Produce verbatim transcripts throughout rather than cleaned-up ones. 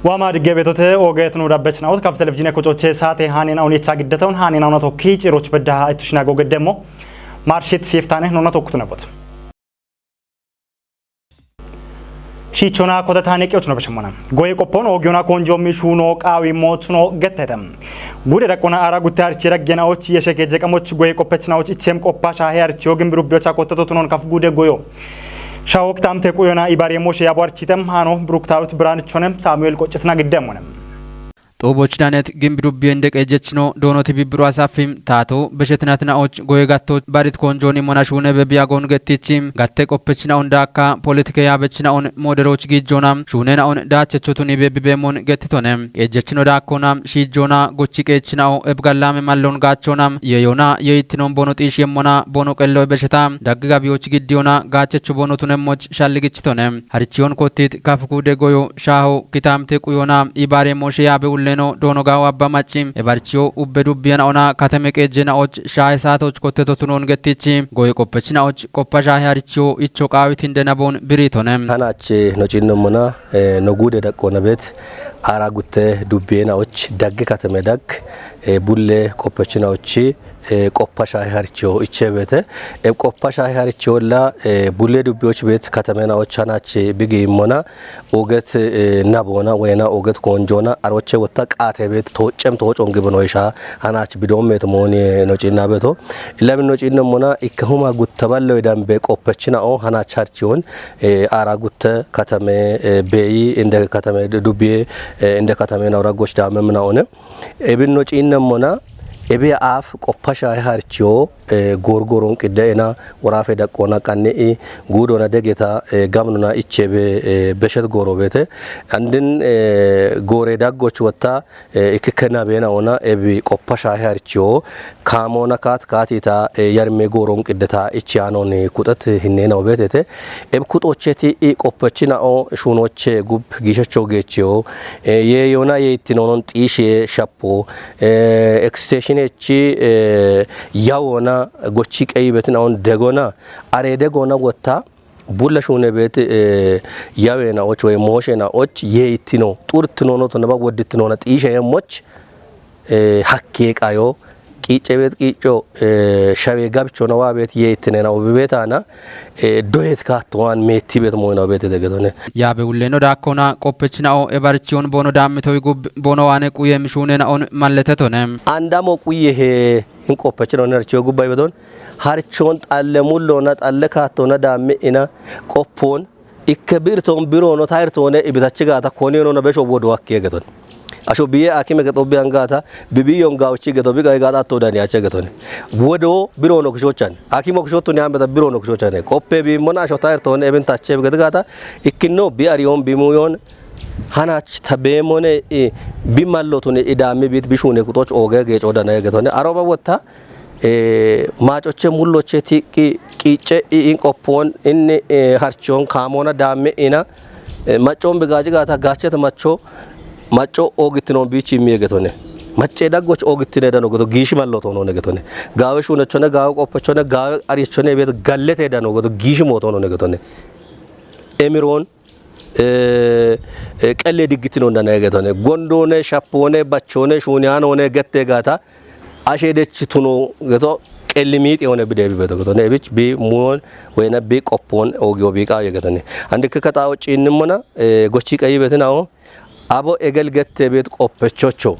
Waama digge beetote ogeet nu dabbechna'ut kaf televizhiine kocoche saate haanina unicha giddetaun haanina una tokki ciroch bedda ittushna gogedde mo. Marshit siftane nuna tokkutu nebot. Shiichona kotetaane qeochuno beshemmona. Goye qoppon oogiyona koonjoomi shuuno qaawi mootuno gettete. Gude daqqona ara gutte arche daggena och yesheke jeqamoch goye qoppechna och ichem qoppa shahe arche ogin birubbiyocha kotetotunon kaf gude goyo. Shaho kitamte quyona ibare moshe yabo architem hano Bruktaawit Biraanichonem Saamu'eel qoccitna giddemonem. Xuuboch danet gimbi dubbiyen deqe jechno doonoti bibbiru asafim taatu beshetinatina'och goye gattoch barit koonjooni mona shuune be biyagoon gettichi gatte qoppechina'on daakka politike yaabechina'on mooderoch giijjoona shuunena'on daachechotuni be bibeemon gettitone. Qeejjechino daakkona shiijjoona gochi qeechina'o ebgallame mallon gaachona yeyoona yeyittinon bono xiish yemmona bono qello besheta daggigabiyoch giddiyona gaachecho bono tunemmoch shalligichitone. Harichiyon kottit kafukude goyo shaaho kitamte quyona ibaare moshe yaabe ulleno doono gaawo abba macci ebarchiyo ubbe dubbiyana ona katame qeejjena och shaahe saatoch kottetotunon gettichi goye qoppechina och qoppa shaahe harichiyo icho qaawitin denabon biritone. Hanach no ciinnommona no guude daqqoona beet aara gutte dubbiyena och dagge katame dag bulle qoppechina ochi qoppa shaahe harichiyo iche beete. Eb qoppa shaahe harichiyolla bulle dubbiyoch beet katamena och hanach bigi immona oget nabona wena oget koonjoona aroche wotta qaate beet toocem toocon gibino isha hanach bidoommeto mooni no ciinna beeto. Ilamin no ciinnommona ikke huma guttaballo idambe qoppechina'o hanach harchiyon aara gutte katame beeyi inde katame dubbiye inde katame nawra goch daamemna one. Ebin no ciinnemmona ebe aaf qoppa shaahe harchiyo goorgooron qidde ena woraafe daqqoona qanni'i guudoona degeta gamnona ichebe beshet gooro beete. Andin goore daggoch wotta ikkikke nabeena ona ebi qoppa shaahe harchiyo kaamoona kaat kaatita yarme gooron qiddeta ichiyanon kuxet hinnena obeetete. Eb kuxocheti i qoppechina'o shuunoche gub giishecho geechiyo yeeyona yeeyittinonon xiishiye shappo eksteeshinechi yawona gochi qeyi betina'on degona are degona wotta bulla shuune beet yawena och woy mooshena och yeeyittino xurtinono tonaba woddittinona xiishe yemmoch hakkee qayo qiicce beet qiicco shawe gabchona waa beet yeeyittinena obi beetana doyet kaattowan meetti beet moyna obeetete getone. Yaabe ulleno daakkona qoppechina'o ebarchiyon bono daammitoy gub bono waane quye mishuunena'on malletetone. Andamo quye he hin qoppechina'on harchiyo gubbay beton harchiyon xalle mullona xalle kaattona daammi'ina qoppon ikke birton birono tayrtoone ibitachi gaata konenona besho wodo akkiye geton. Asho biye akime geto biyan gaata bibiyon gawchi geto biqay gaata atto dani ache getone. Wodo birono kishochane akimo kishottuni ambeta birono kishochane qoppe bimmona asho tayrtoone ebin tache gete gaata ikkinno bi ariyon bimuyon hanach tabeemone bi mallotuni idaammi bit bishuune kuxoch ooge geeco danaye getone aroba wotta maacoche mulloche tiqqi qiicce i in qoppoon inni harchoon kaamoona daamme ina maccoon bigaaci gaata gaachete macho macco oogittinoon biichi immi egetone. Maccee daggoch oogittine dano geto giishi mallo toonoone getone. Gaawe shuunechone gaawe qoppechone gaawe ariechone beeto gallete dano geto giishi mootoonoone getone. Emiroon qelle diggittinoon dana egetone. Gondoone shappoone bachoone shuuniyaanoone gette gaata ashe dech tuno geto qelli miixi yoone bideebi beto getone ebich bi muyoon weyna bi qoppoon oogiyo bi qaayo getone. Andikka kaxaawo ciinnimmona gochi qayi betinao abo egel gette beet qoppechocho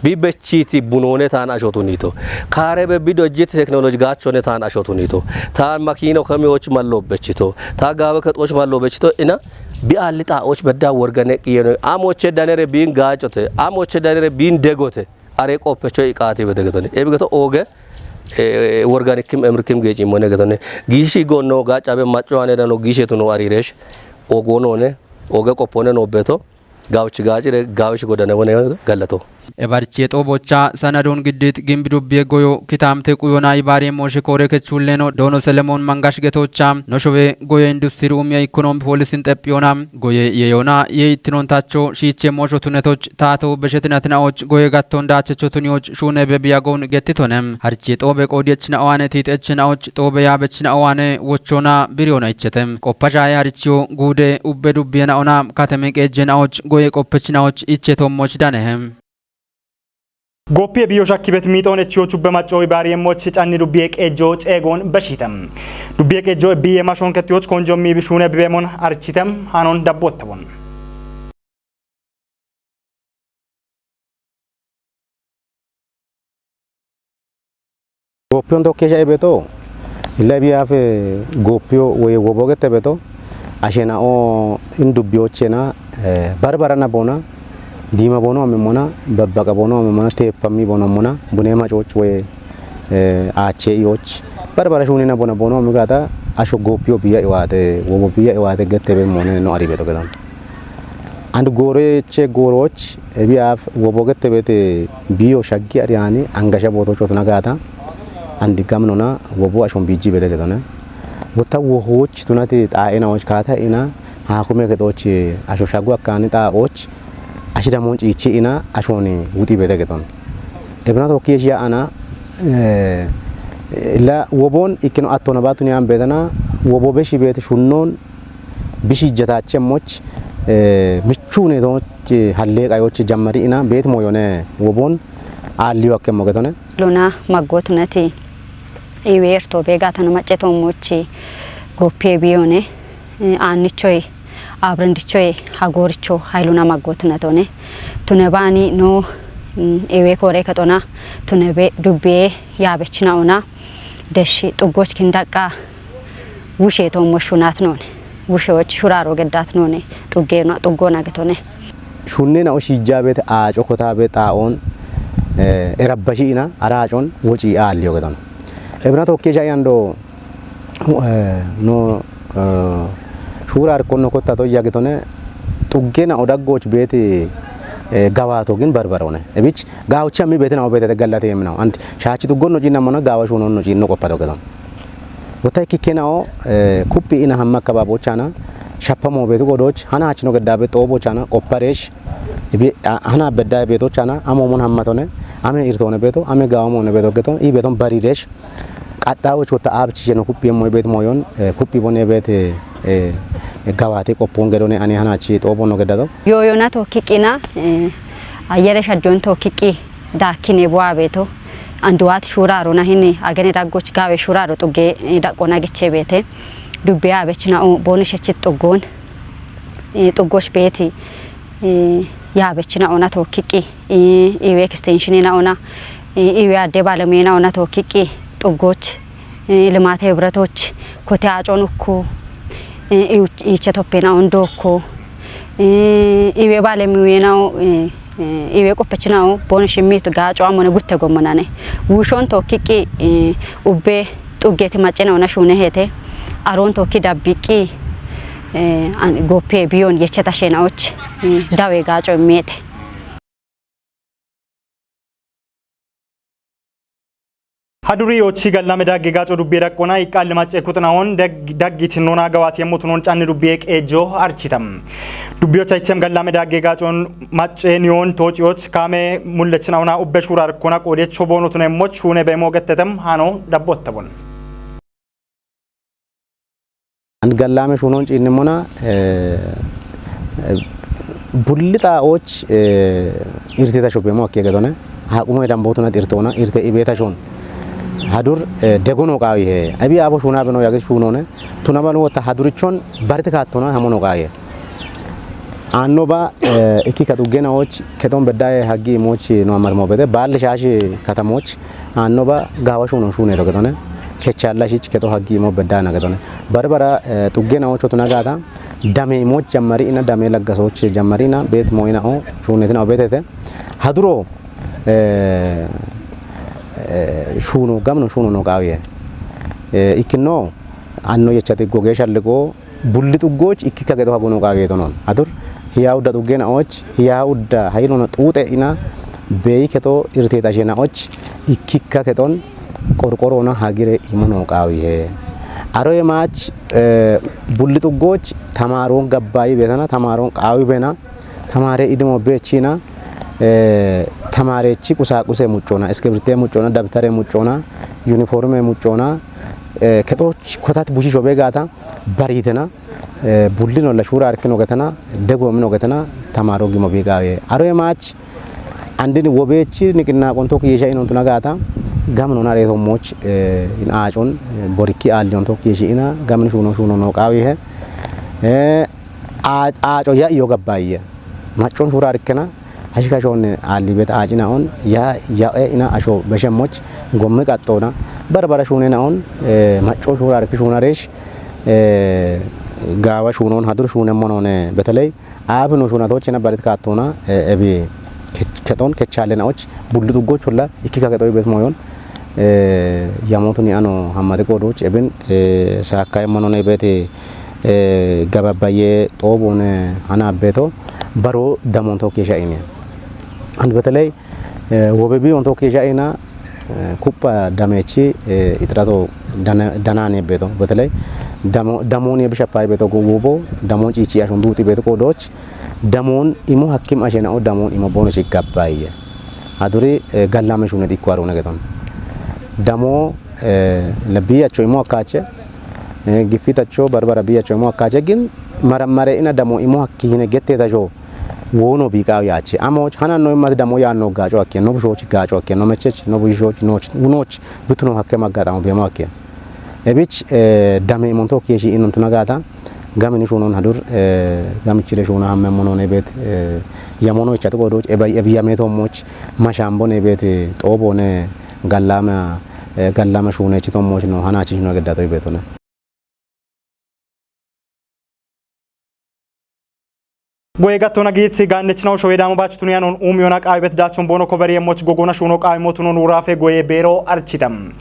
bi bechiti bunoone taan asho tunito. Kaarebe bi dojjit teknoloji gaachone taan asho tunito. Taan makiino kemiyoch mallo bechito. Taa gaawe kexoch mallo bechito ina bi aalli xaa'och bedda worgane qiyeno amoche danere biin gaacote amoche danere biin degote are qoppecho iqaati bete getoni ebi geto ooge worganikkim emirkim geecimmone getone. Giishi gonno gaacabe macco ane dano giishetuno ariresh ogonone oge qoppone no beto gawchi gaacire gawish godane wone gallato. Ebarichie xoobocha sanadon giddit gimbi dubbiye goyo kitamte quyona ibarie moshi kore kechuleno dono Selemon Mangash getocha no showe goyo industri umia ikonomi polisin xepiyona goye yeyona ye ittinon tacho shiiche mosho tunetoch taato beshetinatina och goye gatton daachecho tunioch shune bebiyagon gettitone. Harichie xoobe qoodiyechina owane tiitechina och xoobe yaabechina owane wochona biriyona ichete. Qoppashaye harichio guude ubbe dubbiyena ona kateme qeejjena och goye qoppechina och iche tommoch danehe. Gooppiye biyo shakkibet miixoon echiyoch ubbe maccooy baariyemoch canni dubbiye qeejjo ceegoon beshiitem. Dubbiye qeejjo biye mashoon kettiyoch konjo miibi shuune bibeemoon arichitem haanoon dabboottebon. Gooppiyoon tokkeesha ebeto illa biyaafe gooppiyo woye wobo gette beto ashena'o in dubbiyochena, eh, barbarana bona diima bono amemmona babbaqa bono amemmona teeppammi bonommona bune macooch woye, eh, aache iyoch barbara shuunina bona bono ammi gaata asho gooppiyo biya iwaate wobo biya iwaate gette be mone no ari beto gedan. And gooroche gooroch ebiyaaf wobo gette bete biyo shaggi ari ani angasha bootoch otuna gaata and gamnona wobo ashon biiji bete gedone. Wota wohoch tunati xaa'ina och kaata ina haakume kexoch asho shaggu akkaani xaa'och ashi damon ciichi ina ashoni wuxi bete gedon. Ebna tokki eshi ya ana, eh, la wobon ikkino attona batuni an betana wobo beshi bete shunnon bishi jatache moch, eh, michune doch halle qayoch jammari ina bet moyone wobon alliyo akke mogetone. Luna maggotunati iwe erto begatano macce tommochi goppe biyone, eh, aannichoye, aabrindichoye, hagooricho hayluna maggotunatone. Tune baani no, mm, iwe koore kexona, tune be dubbiye yaabechina ona, desh xuggoch kindaqqa wushe toommo shunaat noone. Wushewoch shuraaro geddaat noone. Xuggeena, xuggoona getone. Shunnena o shiijjaabet aaco kotaabet xaa'oon, eh, erabbashi ina araacon woci aalliyo gedon. Ebna tokkeesha yando, eh, no, eh, shuuraar konno kottato yagetone xuggeena o daggoch beeti, eh, gawaato gin barbarone. Ebich gaawchi ammi beetina o beetete gallate yeminaw. And shaachi xuggonno ciinna mona gaawa shuunonno ciinno qoppato gedon. Wota ikkikkenao, eh, kuphi ina hamma akkababochana shappa moo beetu godoch hana hachino geddabe xoobochana qopparesh ibi, a, hana bedda beetochana amo mon hammatone ame irtone beeto ame gawa mone beeto geton i beeton bariresh qaxxawoch wota abchi yeno kuphi moy beet moyon, eh, kuphi bone beet, eh, eh, gawate qoppon gedone ani hana hachi xoobono geddado. Yoyona tokki qina, eh, ayyere shaddiyon tokki qi daakkine buwa beeto. Anduwaat shuuraarona hini agene daggoch gaawe shuuraaro xugge, eh, daqqona giche beete. Dubbe yaabechina o booni shechit xuggoon, eh, xuggoch beeti, eh, yaabechina ona tokki qi, eh, iwe extensionena ona, eh, iwe adde baalemena ona tokki qi xuggoch, eh, limaate hibretoch kote acon ukku, eh, iuch-, iche toppena on dookko, eh, iwe baalemiwenao, eh, eh, iwe qoppechinao booni shimmitu gaaco amone gutte gommonane. Wushon tokki qi, eh, ubbe xuggeti maccena ona shuune hete. Aroon tokki dabbiqqi, eh, an-, goppe biyon yecheta shenaoch, eh, dawe gaaco immeete. Haduri yochi gallame dagge gaaco dubbiye daqqona iqqalle macce kuxinaon dag-, daggi tinnona gawat yemmutunon canni dubbiye qeejjo architam. Dubbiyocha ichem gallame dagge gaacon macce niyon toociyoch kaame mullechinaona ubbe shuuraar kona qoodech hoboonotune moch shuune beemo gettetem hano dabbottabon. An gallame shuunon ciinnimona, eh, eh, bulli xaa'och, eh, irtita shubemo akke gedone. Haqumo dambotunat irtona, irte ibeta shun. Hadur, eh, degono qaawi he. Abi abo shuuna beno yagis shuunone. Tuna banu wota hadurichon barite kattona hamono qaaye. Anno ba, eh, ikki ka xuggenaoch keton beddaye haggi imoch no amat mobete. Baalle shaashi katamoch anno ba gaawa shuunon shuune to getone. Kechalla shich keto haggi imo beddana getone. Barbara, eh, xuggenaoch otuna gaata. Dame imoch jammari ina, dame laggasoch jammari ina, bet moyina o, shuunetina o betete. Haduro, eh, eh, shuuno, gamno shuuno no qaawiye. Eh, ikkinno, anno yechati goge shalligo, bulli xuggoch ikkikka gedo haguno qaageetonon. Adur hiya udda xuggenaoch hiya udda haylona xuuxe ina Beyi kexo irteta shenaoch ikkikka kexon qorqorona hagire imono qaawihe. Aroye maach, eh, bulli xuggoch tamaaroon gabbayi beetana, tamaaroon qaawi beena, tamaare idimo beechina, eh, tamaarechi qusaaquse muccona, iskibirte muccona, dabtare muccona, yuniforme muccona, eh, kexoch kotat bushisho beegaata bariitena, eh, bullinolla shuura arkino getena, degoomino getena, tamaaro gimo biiqaawe. Aroye maach, andin wobeechi niqinnaaqon tokki yesha inon tuna gaata, gamin ona reeto mooch, eh, in aacon, eh, borikki aallion tokki yeshi ina, gamin shuuno shuuno noo qaawihe. Eh, aa-, aaco ya iyo gabbaayye. Maccon shuura arkena, ashika shonne aalli bet aacina on, ya, ya e ina asho beshe mooch, gomme qaxxona, barbara shuunena on, eh, maccon shuura arki shuuna reesh, eh, gaawa shuunon hadur shuunemmonone, beteley, Aabino shunatochina barit kaattona, eh, ebi ke-, kexon kechaallenaoch, bullu xuggocholla, ikkika kexoy bet moyon, eh, yamootuni ano hammati qoodoch, ebin, eh, saakka emmonone bet, eh, gababbaye xoobone hana beto, baro damon tokki yesha ine. And beteley, eh, wobebi on tokki yesha ina, eh, kupha damechi, eh, ixirato dana-, danane beto. Beteley damo-, damoon yebisha pay beto go wobo, damoon ciichi ashon duuti beto qoodoch, damoon imo hakkim ashenao, damoon imo bono shigabbaye. Aduri, eh, gallame shunet ikko aruna geton. Damo, eh, le biyacho imo akkache, eh, gifitacho barbara biyacho imo akkache gin marammare ina damo imo hakkihine gette tajo. Wono biqaw yache. Amoch, hanan no immat damo yan no gaco akke, no bushoch gaco akke, no mechech, no bushoch, noch, unoch, butuno hakke maggatamo bemo akke. Ebich, eh, dame imon tokki yeshi inon tuna gaata, gamini shunon hadur, eh, gamichire shuna hamme monone bet, eh, yamono ichatu qoodoch, eba-, ebi yameto mooch, mashambone bet, eh, xoobone gallama, eh, gallama shune chito mooch no, hana chi shuna geddato ibetone. Goye gattona giit gaannechinaw showe daamo baach tuniyanon uumiyona qaawibet daachon boono koberi yemmoch gogona shuuno qaawimotunon wuraafe goye beero architam.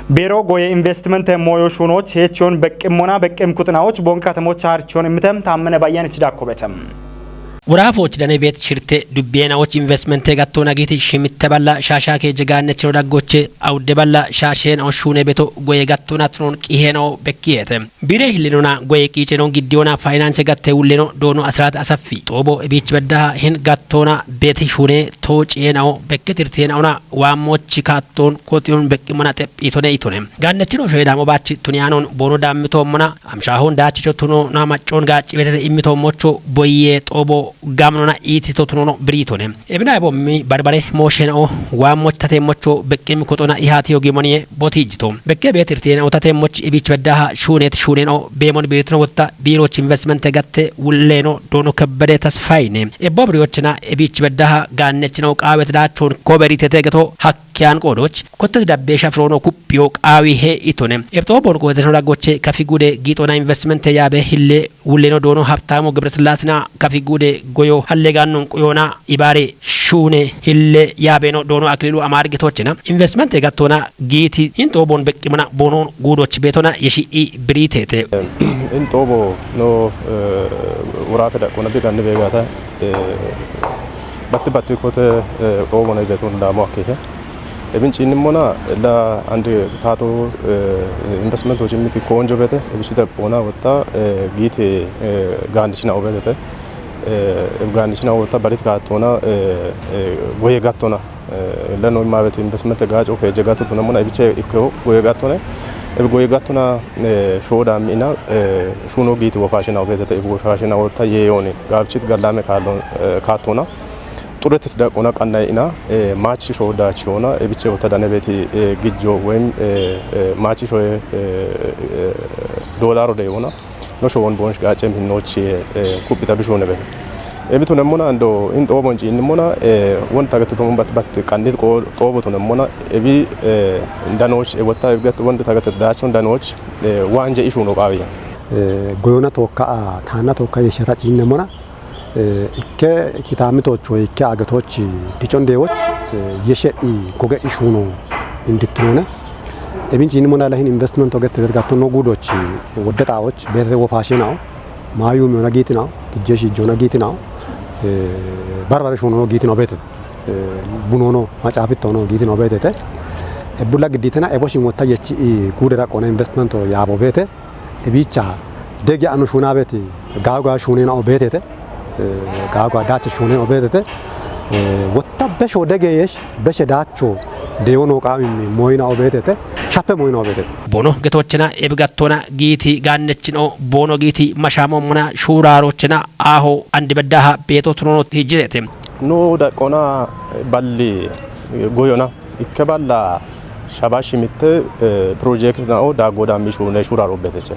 Beero goye investimente mooyo shuunoch heechiyon beqqimmona beqqim kuxinawoch boonke katemocha harchiyon immitem taammene bayyanich dakkobetem. Wuraafoch dane beet shirte dubbiyeenawoch investimente gattona giit shimitte balla shaasha keeje gaannechino daggoche awudde balla shaasheenawo shuune beto goye gattona tunon qiiheenawo bekkiyeete. Bire hillenona goye qiicenon giddiyona faynaanse gatte wulleno doono Asiraat Asaffi. Xoobo ebiich beddaha hin gattona beeti shuune too ciyeenawo bekketirteenawona waammochi kaattoon koxiyon beqqimona xephiitone itone. Gaannechino shoye daamo baachi tuniyaanon boono daammitoomona amshaahon daachicho tunona maccoon gaacci betete immitoommocho boyye xoobo gamnona iitito tunono biriitone. Ebina ebommi barbare moosheena'o waa moch tateemmocho beqqeemi koxona ihaatiyo gimoniye botiijjito. Beqqee beetirteena'o tateemmoch ibiich beddaha shuuneet shuuneena'o beemon biirtino wotta biirooch investimente gatte wulleeno doono kebbede tasfayine. Ebbo biriyochina ebiich beddaha gaannechina'o qaawet daachoon koberitete geto hakkiyaan qoodooch kotteti dabbeesha firoono kuphiyo qaawi hee itone. Ebxoo boon qoodetesino daggoche kafi gude giixona investimente yaabe hille Wulleno doono Habtaamu Gebresillaasina kafi guude goyo halle gaannun quyoona ibaare shuune hille yaabeeno doono Akiliilu Amaari getochena investimente gattoona giiti hin xoobon beqqimana boonoon guudoch beetona yeshi'i biriiteete. In xoobo no, eh, wuraafe daqqoona biqanni beegaata, eh, batti batti kote, eh, xoobo no beetun daamo akkeeke. Ebin ciinnimmona la andi taato, eh, investmentochi miti koonjo beete, ebichi daphoona wotta, eh, giite, eh, gaandichina obetete, eh, eb gaandichina wotta barit gaattoona, eh, eh, goye gattona, eh, la no imma beete investmente gaaco keeje gatto tunammona ebiche ikkeho goye gattone, eb goye gattona, eh, shooda mi'ina, eh, shuno giiti wofaashina obetete, eb wofaashina wotta yeeyooni, gaabichit gallaame kaallon, eh, kaattoona. Xuretet daqqoona qannayi'ina, eh, maachi shoodaachiyoona, ebiche wotta dane beeti, eh, gijjo woyim, eh, eh, maachi shoye, eh, eh, doolaaro deyoona. No showon boonsh gaacem hinnochi, eh, kuphita bishuune be. Ebi tunemmona ando in xoobon ciinnimmona, eh, won tagatetomun bat, bat qannit qoo-, xoobo tunemmona, ebi, eh, danoch, eh, wotta ebi gat won tagatet daachon danoch, eh, waanje ishuuno qaawiya. Eh, goyona tookka, a, taanna tookka yeshata ciinnimmona, Eh, ikke kitaamitoch woy ikke agetoch dicon deewoch, eh, yeshe i goge ishuno indittirone. Ebin ciinni mona lahin investment ogette bergatto no guudoch wodde xaawoch beetete wofaashe nao, maayu miyona giiti nao, gijje shiijjona giiti nao, eh, barbare shuno giiti nao beetete. Bunono, macaafittono giitino beetete. E bulla giddiitena ebo shin wotta yechi i guude raqqoona investmento yaabo beete. E biicha degi anu shuuna beeti gaaga shuunena o beetete. E, gaaga daache shuunena o beetete. E, wotta besho dege yesh, beshe daacho deyono qaawimmi moyina o beetete. Shappe moyina o beetete. Bono getochena ebigattona giiti gaannechino bono giiti mashaamo muna shuuraarochena aaho andi beddaha beeto tunono tijjirete. Nu daqqona balli goyona. Ikke balla shaba shimitte, eh, project nao daggo dammi shuune shuraro beteche.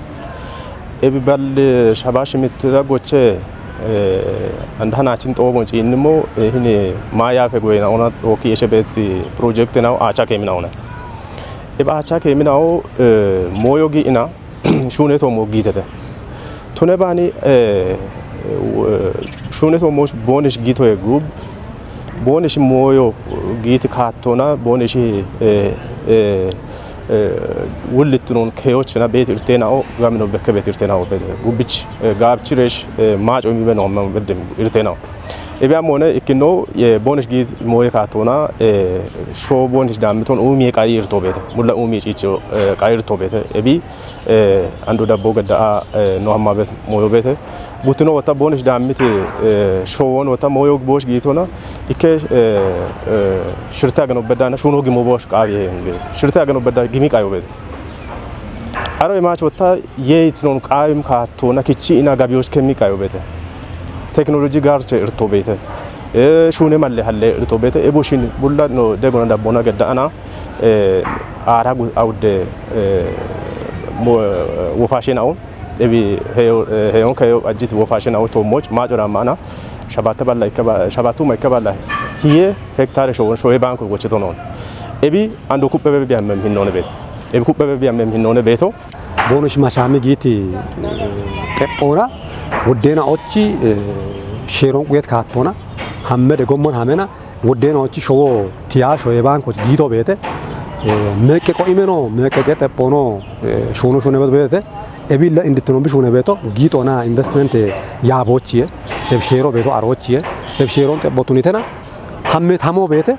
Ebi balli shaba shimitte daggoche, eh, anda hanachin xoobo ciinnimo, eh, hini maayafe goyena ona oki eshe beeti project nao acha kemina ona. Eba acha kemina o, eh, moyo gi ina, shuune to mo giitete. Tune baani, eh, w-, shuune to mo boonish giito ye gub, boonish moyo giiti kaattona, boonish, eh, eh, eh, wullittunon keyochina beeti irtena o, gamino bekke beeti irtena o beete. Gubbich, eh, gaabchiresh, eh, maaco mi beno amma beddem irtena o. Ebe amone ikkino, eh, boonish giit moye kaattona, eh, sho boonish daammiton umiye qayi irto beete. Mulla umiye ciicho, eh, qayi irto beete. Ebi, eh, ando dabbo gadda, eh, no hamma bet moyo beete. Guttino wotta boonish daammiti, eh, showon wotta moyo boosh giitona. Ikke, eh, eh, shirte agano beddana shuno gimo boosh qaawi he. Shirte agano bedda gimi qayo beete. Aro imaach wotta yeeyit non qaawim kaattona kichi ina gabiyosh kemmi qayo beete. Teknoloji gaarche irto beete. Eh, shuune malle halle irto beete. Eboshin bulla no degona dabbona gadda ana, eh, aara gu-, awde, eh, mo-, eh, wofashe nao. Ebi heyo, eh, heyon keyo ajjit wofashe nao to moch, maaco da maana. Shabatte balla ikke ba-, shabatuma ikke balla. Hiye hektare sho, shoye banko gochito non. Ebi ando kuppe be biya mem hinone beeto. Ebi kuppe be biya mem hinone beeto. Boonish mashaami giiti, eh, xephona, woddena ochi, eh, sheeron quyet kaattona, hammede gommon hamena, woddena ochi showo tiya shoye banko giito beete. Eh, meeqqe qo imeno, meeqqe qe xephono, eh, shuuno shuune beeto beete. Ebilla indittono bi shuune beeto, giitona investment, eh, yaabochiye, eb sheero beeto arochiye, eb sheeron xephotunitena, hamme tamo beete,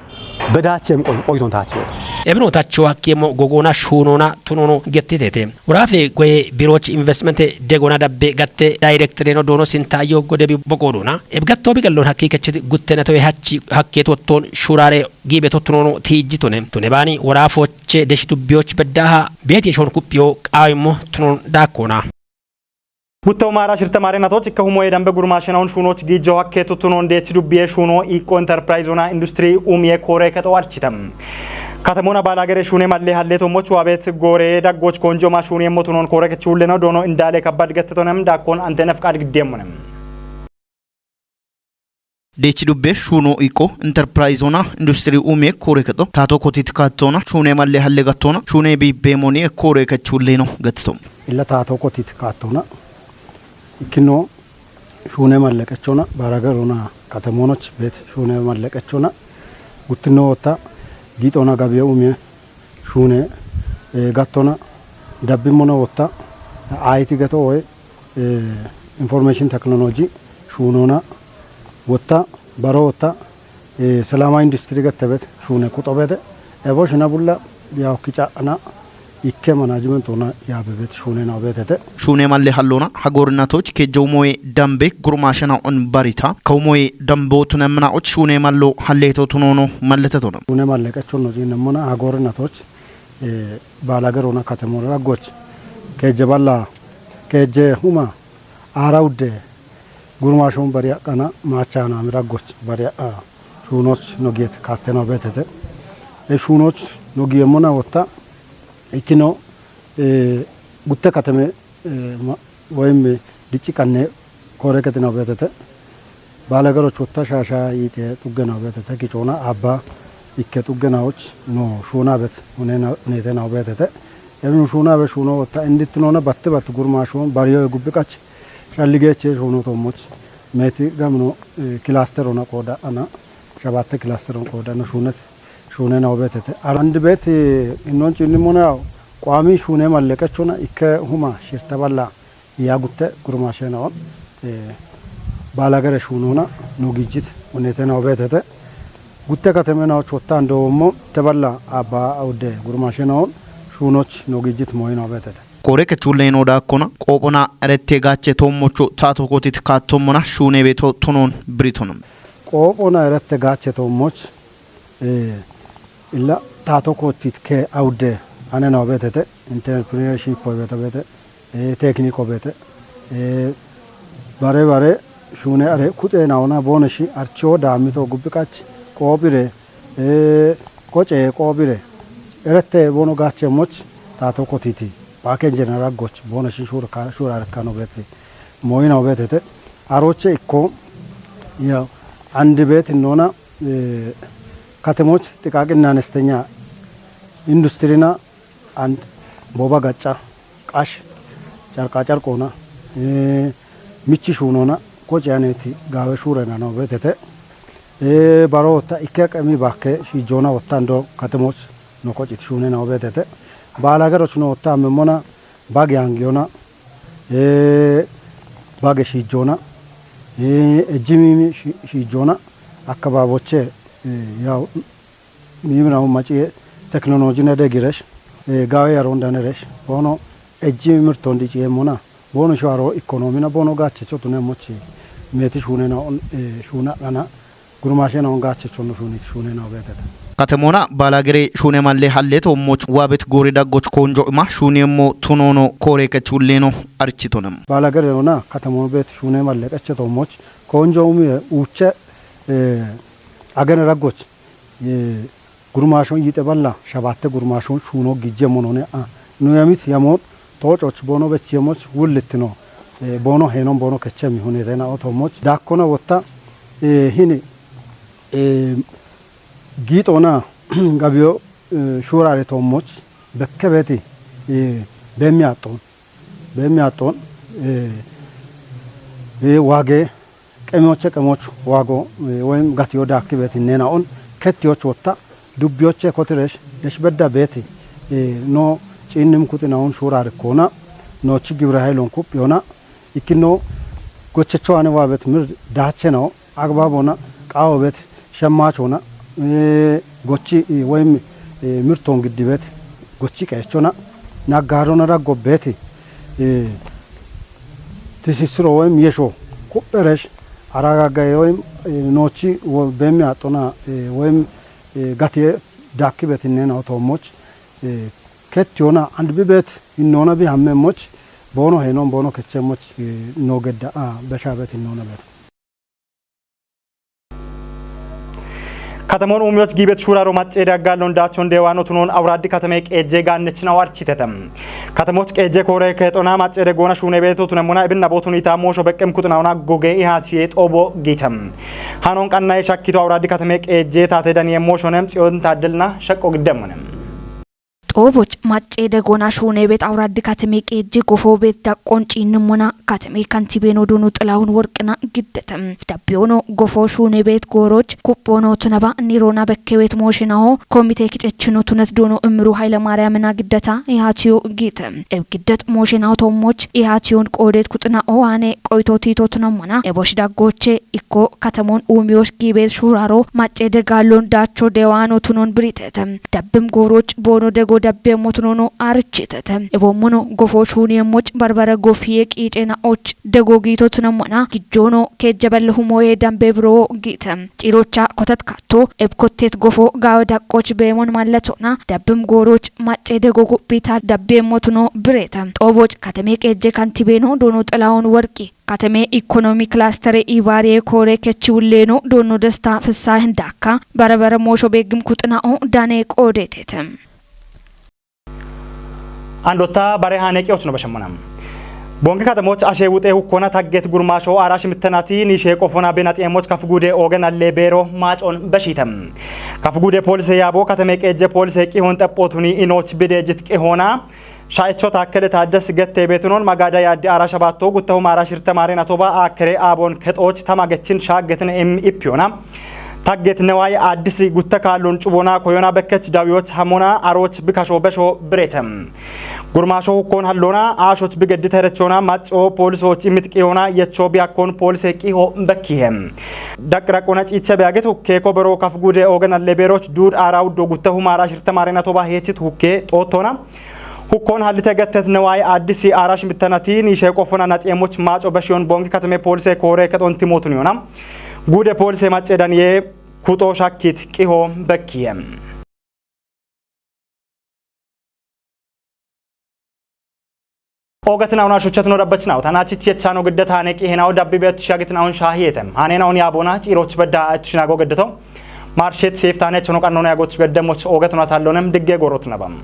bedaachem qoy-, qoyton taachiye. Ebino tacho hakkiemo gogoona shuunona tunono gettitete. Woraafe goye biroch investment degona dabbe gatte directoreno doono Sintaayo Godebi boqoodona. Eb gatto bi gallon hakki kechit guttena toye hachi hakke totton shurare giibe tottunono tiijjitone. Tune baani woraafoche deshi dubbiyoch beddaha beeti shon kuphiyo qaawimmo tunon daakkona. Guttoo maara shirte maare natoch ikke humoye dambe gurmaashenahon shuunoch giijjo hakke tuttunon deechi dubbiye shuuno iiqqo enterprise ona industri umiye koore kexo archite. Katemona baalagere shuune malle halle tommoch waabet goore daggoch konjo ma shuune motunon koore kechuulleno doono indaale kabbad gettetonem daakkon Antenef Qaad giddeemmonem. Deechi dubbe shuuno iqqo enterprise ona industri umiye koore kexo taato kotit kaattona shuune malle halle gattona shuune biibbe moni e koore kechuulleno gettito. Illa taato kotit kaattona ikkino shuune malle qechona baalagerona katemoonoch beet shuune malle qechona guttino wotta giixona gabiye umiye shuune, eh, gattona dabbimmono wotta I T geto woy, eh, information technology shuunona wotta baro wotta, eh, selama industry gettebet shuune kuxobete ebo shina bulla yaw kica'ana ikke management ona yaabebet shuune naw beetete. Shuune malle hallona hagorinatoch kejjo moye dambe gurmaashana on barita. Kaw moye dambe otunemna och shuune mallo halleto tunono malletetona. Shuune malle qechonno jiinemona hagorinatoch, eh, baalagerona katemora raggoch. Kejje balla, kejje huma, aara udde, gurmaashon bari aqqana, maachana mi raggoch bari aqqana. Shuunoch no giyet kaatteno beetete. E shuunoch no giyemmona wotta, ikkino, eh, gutte kateme, eh, ma-, woyim dicci qanne koore kexinaw beetete. Baalageroch wotta shaasha yiite xuggena beetete. Kicoona abba ikke xuggenawoch no shuunabet hunena, hunetenaw beetete. Ebnu shuunabe shuuno wotta indittinona batte batte gurmaashon bariyo gubbi qach shalligeche shuuno tommoch. Meeti gamno, eh, kilasterona qooda ana, shabatte kilasteron qooda ana shuunet, shuunenaw beetete. Arandi beet, eh, innonchi innimona qaami shuune malle qechona ikke huma shirta balla ya gutte gurmaashena on, eh, baalagere shuunona no gijjit hunetenaw beetete. Gutte kateme naoch wottan doommo teballa abba awudde gurmashe naon shuunoch no gijjit moyino betete. Kore kechuleno dakkona qoopona erette gaache toommocho taato kotit kaattommona shuune beeto tonon biritono. Qoopona erette gaache toommoch, eh, illa taato kotit ke awudde ane no betete, entrepreneurship ko bete bete, eh, tekniko bete, eh, bare bare shuune are kuxe naona boneshi archo daamito gubbiqach qoopire, eh, qoce qoopire. Erette bono gaache moch taato kotiti. Paake jenera goch boneshi shur ka-, shura arkano bete. Moyina betete. Aroche ikko, ya, andi bet nona, eh, katemoch tiqaqinna anestenya industrina and boba gacca, qash, carqa carqona, eh, michi shuunona, qoce aneti gaawe shuurena no betete. Eh, baro wotta ikke qemi bakke shiijona wotta ndo katemoch no qocit shuunena no betete. Baala geroch no wotta memmona bage angiyona, eh, bage shiijona, eh, ejjimi shi-, shiijona, akkababoche, eh, yaw, mimina maciye teknolojine de giresh, eh, gawe yaron daneresh, bono ejji mirton di ciye mona, bono sharo ekonomina, bono gaache chotune mochi, meti shuunena on, eh, shuuna ana, gurmashe na on gaache chonu shuuni shuunena betete. Katemona balagere shuune malle halle toommoch waabet goore daggoch koonjo ima shuunemmo tunono kore kechulleno architonem. Balagere ona katemo bet shuune malle qeche toommoch koonjo umi uche, eh, agene daggoch, eh, gurmashon yite balla, shabatte gurmashon shuuno gijje monone a. Nu yamit yamon toococh bono bech yemoch wullitino, eh, bono henon bono kechemi hunetena otomoch. Dakkona wotta, eh, hini, eh, giixona gabiyo, eh, shuurare toommoch bekke beti, eh, bemiyaxon. Bemiyaxon, eh, eh, waage, qemoche qemoch waago, eh, woyim gatiyo daakki beti nena on, kettiyoch wotta, dubbiyoche kotiresh, desh bedda beti, eh, no ciinnim kuxina on shuurare kona, no chi gibra haylon kup yona, ikino gochecho ane waabet mir daache no, agbabona, qawo bet, shemmachona, eh, gochi, eh, woyim, eh, mirton giddi bet, gochi qeechona, naggadona daggo beti, eh, tisisiro woyim yesho, kupheresh, aragagay woyim, eh, nochi wo-, bemiyaxona, eh, woyim, eh, gatiye daakki betinne no toommoch, eh, kettiyona and bi bet, innona bi hammemoch, bono henon bono kechemmoch, eh, no gedda, ah, besha bet innona bet. Katemoon uumiyoch giibet shuuraro macceede aggaalloon daachon deewaano tunoon awuraaddi katame qeejjee gaannechinaw architete. Katemoch qeejjee koore keexona macceede goona shuune beeto tunemona ebinna bootun itaa moosho beqqem kuxinaawona goge ihaatiye xoobo giite. Hanon qannaye shakkito awuraaddi katame qeejjee taate daniye mooshonem Tsiyoon Taaddelna shaqqo giddemmone. Xooboch macceede goona shuune beet awuraaddi katame qeejjee gofoo beet daqqon ciinnemmona katame kantibeeno duunu Xilahun Worqina giddete. Dabbiyoono gofoo shuune beet gooroch kuphoono tunaba niroona bekkebeet mooshinaho komite kicechino tunet duunu Immiru Hayle Maariyamina giddata ihaatiyo giite. Eb giddet mooshinaho toommoch ihaatiyoon qoodet kuxina owaane qoyto tiito tunammona ebosh daggooche ikko katemoon uumiyosh giibeet shuuraro macceede gaalloon daacho deewaano tunoon biritete. Dabbim gooroch boono dego dabbeemmo tunono architete. Eboommono gofoo shuuneemmoch barbare gofiye qiicena och dego giito tunammona gijjoono keejjabelle humooye dambe biroo giite. Xiirocha kotet katto eb kottet gofoo gaawe daqqoch beemon malletona dabbim gooroch macceede dego guphiita dabbeemmo tuno bireete. Xooboch katame qeejje kantibeeno duunu Xilahun Worqi katame ikonomi kilastere ibaariye koore kechi wulleeno duunu Desta Fissa Hindakka barbare moosho beeggim kuxina'o dane qoodeetete. Andotta bare hane qiyoch no bashemmona. Bonke katemoch ashe wuxe hukkona tagget gurmasho arash mittenati nishe qofona benaxeemoch kaf gude oogen alle beero maacon beshite. Kaf gude poolise yaabo katame qeejje poolise qihon xephootuni inoch bide jit qihona. Sha'echo Taakkele Taaddes gette beetunon magaada yaaddi ara shabaatto guttahu maara shirte maaren atoba aakkere aabon kexooch tama gechin shaaggetin em ippiyona. Tagget Newaay Addis gutta kaallon cubona koyona bekkech dawiyoch hamona aroch bikasho besho birete. Gurmasho hukkon hallona aashoch bigeddi terechona maxo polisoch imitqi yona yecho biyakkon polise qiho bekkihe. Daqraqona ciiche beyaget hukke kobero kaf gude ogen alle beroch duud aara uddo gutta humara shirta marena toba heechit hukke xootona. Hukkon hallite gettet Newaay Addis aarash mittanati niishe qofona naxeemoch maaco beshiyon bongi katame polise koore kexonti mootun yona. Gude polise macce daniye kuxo shakkit qiho bekkiye. Ogatin awun ashuchatno dabbachnaw tana chichi echano giddata ne qihenaw dabbi bet shagitin awun shahiyetem. Hanena awun yabona ciroch bedda etshinago geddato. Marshet seftane chono qannona yagoch geddemoch ogatuna tallonem digge gorot nabam.